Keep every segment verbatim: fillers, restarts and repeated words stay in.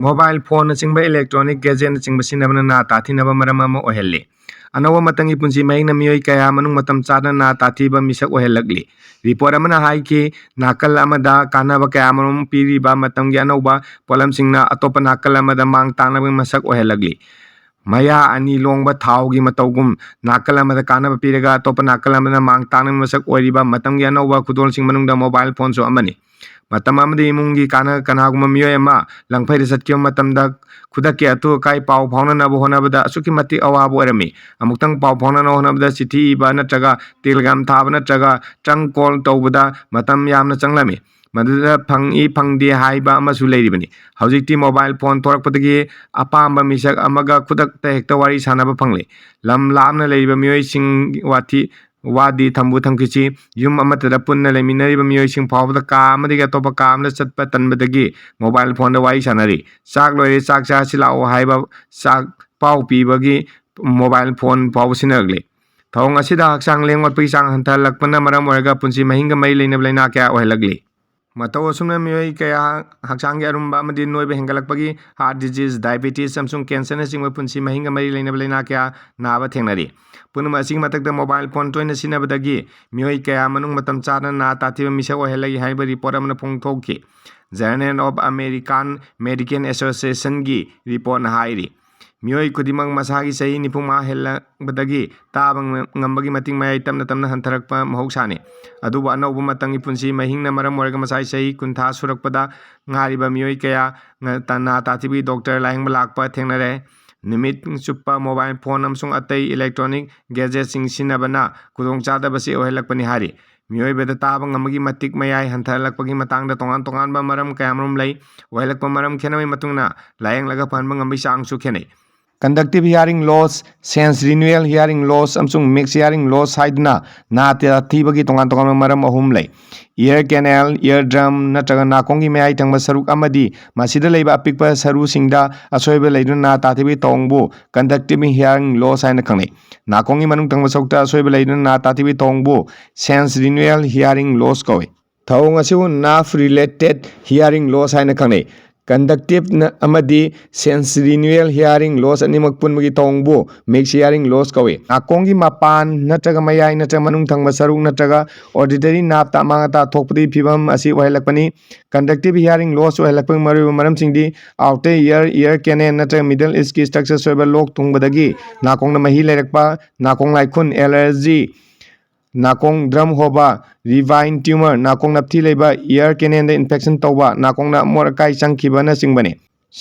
Mobile phone ꯅꯆꯤꯡꯕ electronic gadget ꯅꯆꯤꯡꯕ ꯁꯤꯖꯤꯟꯅꯕꯅ ꯅꯥ ꯇꯥꯊꯤꯅꯕ ꯃꯔꯝ ꯑꯃ ꯑꯣꯏꯍꯜꯂꯤ꯫ ꯑꯅꯧꯕ ꯃꯇꯝꯒꯤ ꯄꯨꯟꯁꯤ ꯃꯍꯤꯡꯅ ꯃꯤꯑꯣꯏ ꯀꯌꯥ ꯃꯅꯨꯡ ꯃꯇꯝ ꯆꯥꯗꯅ ꯅꯥ ꯇꯥꯊꯤꯕ ꯃꯤꯁꯛ ꯑꯣꯏꯍꯜꯂꯛꯂꯤ꯫ Report ꯑꯃꯅ ꯍꯥꯏꯈꯤ, ꯅꯥꯀꯜ ꯑꯃꯗ ꯀꯥꯟꯅꯕ ꯀꯌꯥ ꯑꯃꯔꯣꯝ ꯄꯤꯔꯤꯕ ꯃꯇꯝꯒꯤ ꯑꯅꯧꯕ ꯄꯣꯠꯂꯝꯁꯤꯡꯅ ꯑꯇꯣꯞꯄ ꯅꯥꯀꯜ ꯑꯃꯗ ꯃꯥꯡ ꯇꯥꯛꯅꯕꯒꯤ ꯃꯁꯛ ꯑꯣꯏꯍꯜꯂꯛꯂꯤ꯫ ꯃꯌꯥ ꯑꯅꯤ ꯂꯣꯡꯕ ꯊꯥꯎꯒꯤ ꯃꯇꯧꯒꯨꯝ, ꯅꯥꯀꯜ ꯑꯃꯗ ꯀꯥꯟꯅꯕ ꯄꯤꯔꯒ ꯑꯇꯣꯞꯄ ꯅꯥꯀꯜ ꯑꯃꯗ ꯃꯥꯡ ꯇꯥꯛꯅꯕ ꯃꯁꯛ ꯑꯣꯏꯔꯤꯕ ꯃꯇꯝꯒꯤ ꯑꯅꯧꯕ ꯈꯨꯗꯣꯜꯁꯤꯡ ꯃꯅꯨꯡꯗ mobile phoneꯁꯨ ꯑꯃꯅꯤ꯫ ꯃꯇꯝ ꯑꯃꯗ ꯏꯃꯨꯡꯒꯤ ꯀꯥꯟꯅ-, ꯀꯅꯥꯒꯨꯝꯕ ꯃꯤꯑꯣꯏ ꯑꯃ ꯂꯪꯐꯩꯗ ꯆꯠꯈꯤꯕ ꯃꯇꯝꯗ ꯈꯨꯗꯛꯀꯤ ꯑꯊꯨ ꯑꯀꯥꯏ ꯄꯥꯎ ꯐꯥꯎꯅꯅꯕ ꯍꯣꯠꯅꯕꯗ ꯑꯁꯨꯛꯀꯤ ꯃꯇꯤꯛ ꯑꯋꯥꯕ ꯑꯣꯏꯔꯝꯃꯤ꯫ ꯑꯃꯨꯛꯇꯪ ꯄꯥꯎ ꯐꯥꯎꯅꯅꯕ ꯍꯣꯠꯅꯕꯗ ꯆꯤꯊꯤ ꯏꯕ ꯅꯠꯇ꯭ꯔꯒ telegram ꯊꯥꯕ ꯅꯠꯇ꯭ꯔꯒ trunk call ꯇꯧꯕꯗ ꯃꯇꯝ ꯌꯥꯝꯅ ꯆꯪꯂꯝꯃꯤ꯫ ꯃꯗꯨꯗ ꯐꯪꯏ ꯐꯪꯗꯦ ꯍꯥꯏꯕ ꯑꯃꯁꯨ ꯂꯩꯔꯤꯕꯅꯤ꯫ ꯍꯧꯖꯤꯛꯇꯤ mobile phone ꯊꯣꯔꯛꯄꯗꯒꯤ ꯑꯄꯥꯝꯕ ꯃꯤꯁꯛ ꯑꯃꯒ ꯈꯨꯗꯛꯇ ꯍꯦꯛꯇ ꯋꯥꯔꯤ ꯁꯥꯟꯅꯕ ꯐꯪꯂꯦ꯫ ꯂꯝ ꯂꯥꯞꯅ ꯂꯩꯔꯤꯕ ꯃꯤꯑꯣꯏꯁꯤꯡ ꯋꯥꯊꯤ, ꯋꯥꯗꯤ ꯊꯝꯕꯨ ꯊꯝꯈꯤꯁꯤ, ꯌꯨꯝ ꯑꯃꯠꯇꯗ ꯄꯨꯟꯅ ꯂꯩꯃꯤꯟꯅꯔꯤꯕ ꯃꯤꯑꯣꯏꯁꯤꯡ ꯐꯥꯎꯕꯗ ꯀꯥ ꯑꯃꯗꯒꯤ ꯑꯇꯣꯞꯄ ꯀꯥ ꯑꯃꯗ ꯆꯠꯄ ꯇꯟꯕꯗꯒꯤ mobile phoneꯗ ꯋꯥꯔꯤ ꯁꯥꯟꯅꯔꯤ꯫ ꯆꯥꯛ ꯂꯣꯏꯔꯦ, ꯆꯥꯛ ꯆꯥꯁꯤ ꯂꯥꯛꯑꯣ ꯍꯥꯏꯕ ꯆꯥꯛ ꯄꯥꯎ ꯄꯤꯕꯒꯤ mobile phone ꯐꯥꯎꯕ ꯁꯤꯖꯤꯟꯅꯔꯛꯂꯤ꯫ ꯊꯧꯑꯣꯡ ꯑꯁꯤꯗ ꯍꯛꯆꯥꯡ ꯂꯦꯡ ꯑꯣꯠꯄꯒꯤ ꯆꯥꯡ ꯍꯟꯊꯍꯜꯂꯛꯄꯅ ꯃꯔꯝ ꯑꯣꯏꯔꯒ ꯄꯨꯟꯁꯤ ꯃꯍꯤꯡꯒ ꯃꯔꯤ ꯂꯩꯅꯕ ꯂꯥꯏꯅꯥ ꯀꯌꯥ ꯑꯣꯏꯍꯜꯂꯛꯂꯤ꯫ ꯃꯇꯧ ꯑꯁꯨꯝꯅ ꯃꯤꯑꯣꯏ ꯀꯌꯥ ꯍꯛꯆꯥꯡꯒꯤ ꯑꯔꯨꯝꯕ ꯑꯃꯗꯤ ꯅꯣꯏꯕ ꯍꯦꯟꯒꯠꯂꯛꯄꯒꯤ heart disease, diabetes ꯑꯃꯁꯨꯡ cancerꯅꯆꯤꯡꯕ ꯄꯨꯟꯁꯤ ꯃꯍꯤꯡꯒ ꯃꯔꯤ ꯂꯩꯅꯕ ꯂꯥꯏꯅꯥ ꯀꯌꯥ ꯅꯥꯕ ꯊꯦꯡꯅꯔꯤ꯫ ꯄꯨꯝꯅꯃꯛ ꯑꯁꯤꯒꯤ ꯃꯊꯛꯇ mobile phone ꯇꯣꯏꯅ ꯁꯤꯖꯤꯟꯅꯕꯗꯒꯤ ꯃꯤꯑꯣꯏ ꯀꯌꯥ ꯃꯅꯨꯡ ꯃꯇꯝ ꯆꯥꯗꯅ ꯅꯥ ꯇꯥꯊꯤꯕ ꯃꯤꯁꯛ ꯑꯣꯏꯍꯜꯂꯛꯏ ꯍꯥꯏꯕ report ꯑꯃꯅ ꯐꯣꯡꯗꯣꯛꯈꯤ꯫ Journal of American Medical Associationꯒꯤ reportꯅ ꯍꯥꯏꯔꯤ, ꯃꯤꯑꯣꯏ ꯈꯨꯗꯤꯡꯃꯛ ꯃꯁꯥꯒꯤ ꯆꯍꯤ ꯅꯤꯐꯨ ꯃꯉꯥ ꯍꯦꯜꯂꯛꯄꯗꯒꯤ ꯇꯥꯕ ꯉꯝ-, ꯉꯝꯕꯒꯤ ꯃꯇꯤꯛ ꯃꯌꯥꯏ ꯇꯞꯅ ꯇꯞꯅ ꯍꯟꯊꯔꯛꯄ ꯃꯍꯧꯁꯥꯅꯤ꯫ ꯑꯗꯨꯕꯨ ꯑꯅꯧꯕ ꯃꯇꯝꯒꯤ ꯄꯨꯟꯁꯤ ꯃꯍꯤꯡꯅ ꯃꯔꯝ ꯑꯣꯏꯔꯒ ꯃꯁꯥꯒꯤ ꯆꯍꯤ ꯀꯨꯟꯊ꯭ꯔꯥ ꯁꯨꯔꯛꯄꯗ ꯉꯥꯏꯔꯤꯕ ꯃꯤꯑꯣꯏ ꯀꯌꯥ ꯉ-, ꯇ-, ꯅꯥ ꯇꯥꯊꯤꯕꯒꯤ doctor ꯂꯥꯌꯦꯡꯕ ꯂꯥꯛꯄ ꯊꯦꯡꯅꯔꯦ꯫ ꯅꯨꯃꯤꯠ ꯆꯨꯞꯄ mobile phone ꯑꯃꯁꯨꯡ ꯑꯇꯩ electronic gadgetꯁꯤꯡ ꯁꯤꯖꯤꯟꯅꯕꯅ ꯈꯨꯗꯣꯡꯆꯥꯗꯕꯁꯤ ꯑꯣꯏꯍꯜꯂꯛꯄꯅꯤ ꯍꯥꯏꯔꯤ꯫ ꯃꯤꯑꯣꯏꯕꯗ ꯇꯥꯕ ꯉꯝꯕꯒꯤ ꯃꯇꯤꯛ ꯃꯌꯥꯏ ꯍꯟꯊꯍꯜꯂꯛꯄꯒꯤ ꯃꯇꯥꯡꯗ ꯇꯣꯉꯥꯟ ꯇꯣꯉꯥꯟꯕ ꯃꯔꯝ ꯀꯌꯥꯃꯔꯨꯝ ꯂꯩ꯫ ꯑꯣꯏꯍꯜꯂꯛꯄ ꯃꯔꯝ ꯈꯦꯠꯅꯕꯒꯤ ꯃꯇꯨꯡ ꯏꯟꯅ ꯂꯥꯌꯦꯡꯂꯒ ꯐꯍꯟꯕ ꯉꯝꯕꯒꯤ ꯆꯥꯡꯁꯨ ꯈꯦꯠꯅꯩ꯫ Conductive hearing loss, sensorineural hearing loss ꯑꯃꯁꯨꯡ mixed hearing loss ꯍꯥꯏꯗꯨꯅ ꯅꯥ ꯇꯥꯊꯤꯕꯒꯤ ꯇꯣꯉꯥꯟ ꯇꯣꯉꯥꯟꯕ ꯃꯔꯝ ꯑꯍꯨꯝ ꯂꯩ꯫ Ear canal, eardrum ꯅꯠꯇ꯭ꯔꯒ ꯅꯥꯀꯣꯡꯒꯤ ꯃꯌꯥꯏ ꯊꯪꯕ ꯁꯔꯨꯛ ꯑꯃꯗꯤ ꯃꯁꯤꯗ ꯂꯩꯕ ꯑꯄꯤꯛꯄ ꯁꯔꯨꯁꯤꯡꯗ ꯑꯁꯣꯏꯕ ꯂꯩꯗꯨꯅ ꯅꯥ ꯇꯥꯊꯤꯕꯒꯤ ꯊꯧꯑꯣꯡꯕꯨ conductive hearing loss ꯍꯥꯏꯅ ꯈꯪꯅꯩ꯫ ꯅꯥꯀꯣꯡꯒꯤ ꯃꯅꯨꯡ ꯊꯪꯕ ꯁꯔꯨꯛꯇ ꯑꯁꯣꯏꯕ ꯂꯩꯗꯨꯅ ꯅꯥ ꯇꯥꯊꯤꯕꯒꯤ ꯊꯧꯑꯣꯡꯕꯨ sensorineural hearing loss ꯀꯧꯏ꯫ ꯊꯧꯑꯣꯡ ꯑꯁꯤꯕꯨ nerve related hearing loss ꯍꯥꯏꯅ ꯈꯪꯅꯩ꯫ Conductive ꯑꯃꯗꯤ sensorineural hearing loss ꯑꯅꯤꯃꯛ ꯄꯨꯟꯕꯒꯤ ꯊꯧꯑꯣꯡꯕꯨ mixed hearing loss ꯀꯧꯏ꯫ ꯅꯥꯀꯣꯡꯒꯤ ꯃꯄꯥꯟ ꯅꯠꯇ꯭ꯔꯒ ꯃꯌꯥꯏ ꯅꯠꯇ꯭ꯔꯒ ꯃꯅꯨꯡ ꯊꯪꯕ ꯁꯔꯨꯛ ꯅꯠꯇ꯭ꯔꯒ auditory nerve ꯇ ꯑꯃꯥꯡ ꯑꯇꯥ ꯊꯣꯛꯄꯗꯒꯤ ꯐꯤꯚꯝ ꯑꯁꯤ ꯑꯣꯏꯍꯜꯂꯛꯄꯅꯤ꯫ Conductive hearing loss ꯑꯣꯏꯍꯜꯂꯛꯄꯒꯤ ꯃꯔꯨꯑꯣꯏꯕ ꯃꯔꯝꯁꯤꯡꯗꯤ outer ear, ear canal ꯅꯠꯇ꯭ꯔꯒ middle ears ꯀꯤ structure ꯁꯣꯏꯕ, ꯂꯣꯛ ꯊꯨꯡꯕꯗꯒꯤ ꯅꯥꯀꯣꯡꯗ ꯃꯍꯤ ꯂꯩꯔꯛꯄ, ꯅꯥꯀꯣꯡ ꯂꯥꯏꯈꯨꯟ, allergy, ꯅꯥꯀꯣꯡ drum ꯍꯣꯕ, revine tumor, ꯅꯥꯀꯣꯡ ꯅꯞꯊꯤ ꯂꯩꯕ, ear canal ꯗ infection ꯇꯧꯕ, ꯅꯥꯀꯣꯡꯗ ꯑꯃꯣꯠ ꯑꯀꯥꯏ ꯆꯪꯈꯤꯕꯅꯆꯤꯡꯕꯅꯤ꯫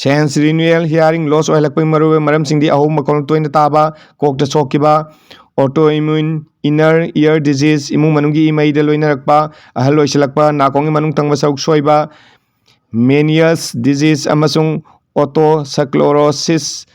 Sensorineural hearing loss ꯑꯣꯏꯍꯜꯂꯛꯄꯒꯤ ꯃꯔꯨꯑꯣꯏꯕ ꯃꯔꯝꯁꯤꯡꯗꯤ ꯑꯍꯧꯕ ꯃꯈꯣꯜ ꯇꯣꯏꯅ ꯇꯥꯕ, ꯀꯣꯛꯇ ꯁꯣꯛꯈꯤꯕ, autoimmune inner ear disease, ꯏꯃꯨꯡ ꯃꯅꯨꯡꯒꯤ ꯏꯃꯩꯗ ꯂꯣꯏꯅꯔꯛꯄ, ꯑꯍꯜ ꯑꯣꯏꯁꯤꯜꯂꯛꯄ, ꯅꯥꯀꯣꯡꯒꯤ ꯃꯅꯨꯡ ꯊꯪꯕ ꯁꯔꯨꯛ ꯁꯣꯏꯕ, Meniere's disease, ꯑꯃꯁꯨꯡ otosclerosis꯫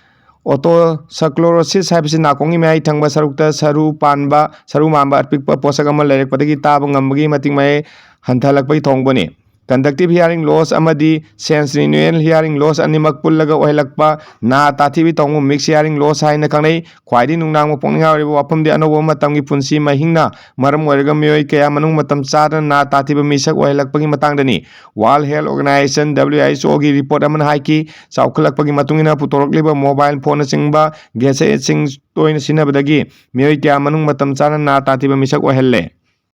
Otosclerosis ꯍꯥꯏꯕꯁꯤ ꯅꯥꯀꯣꯡꯒꯤ ꯃꯌꯥꯏ ꯊꯪꯕ ꯁꯔꯨꯛꯇ ꯁꯔꯨ ꯄꯥꯟꯕ, ꯁꯔꯨ ꯃꯥꯟꯕ ꯑꯄꯤꯛꯄ ꯄꯣꯠꯁꯛ ꯑꯃ ꯂꯩꯔꯛꯄꯗꯒꯤ ꯇꯥꯕ ꯉꯝꯕꯒꯤ ꯃꯇꯤꯛ ꯃꯌꯥꯏ ꯍꯟꯊꯍꯜꯂꯛꯄꯒꯤ ꯊꯧꯑꯣꯡꯕꯅꯤ꯫ Conductive hearing loss ꯑꯃꯗꯤ sensorineural hearing loss ꯑꯅꯤꯃꯛ ꯄꯨꯜꯂꯒ ꯑꯣꯏꯍꯜꯂꯛꯄ ꯅꯥ ꯇꯥꯊꯤꯕꯒꯤ ꯊꯧꯑꯣꯡꯕꯨ mixed hearing loss ꯍꯥꯏꯅ ꯈꯪꯅꯩ꯫ ꯈ꯭ꯋꯥꯏꯗꯒꯤ ꯅꯨꯡꯅꯥꯡꯕ ꯄꯨꯛꯅꯤꯡ ꯍꯔꯥꯎꯔꯤꯕ ꯋꯥꯐꯝꯗꯤ ꯑꯅꯧꯕ ꯃꯇꯝꯒꯤ ꯄꯨꯟꯁꯤ ꯃꯍꯤꯡꯅ ꯃꯔꯝ ꯑꯣꯏꯔꯒ ꯃꯤꯑꯣꯏ ꯀꯌꯥ ꯃꯅꯨꯡ ꯃꯇꯝ ꯆꯥꯗꯅ ꯅꯥ ꯇꯥꯊꯤꯕ ꯃꯤꯁꯛ ꯑꯣꯏꯍꯜꯂꯛꯄꯒꯤ ꯃꯇꯥꯡꯗꯅꯤ꯫ World Health Organization, W H O ꯒꯤ report ꯑꯃꯅ ꯍꯥꯏꯈꯤ, ꯆꯥꯎꯈꯠꯂꯛꯄꯒꯤ ꯃꯇꯨꯡ ꯏꯟꯅ ꯄꯨꯊꯣꯔꯛꯂꯤꯕ mobile phone ꯅꯆꯤꯡꯕ gadget ꯁꯤꯡ ꯇꯣꯏꯅ ꯁꯤꯖꯤꯟꯅꯕꯗꯒꯤ ꯃꯤꯑꯣꯏ ꯀꯌꯥ ꯃꯅꯨꯡ ꯃꯇꯝ ꯆꯥꯅ ꯅꯥ ꯇꯥꯊꯤꯕ ꯃꯤꯁꯛ ꯑꯣꯏꯍꯜꯂꯦ꯫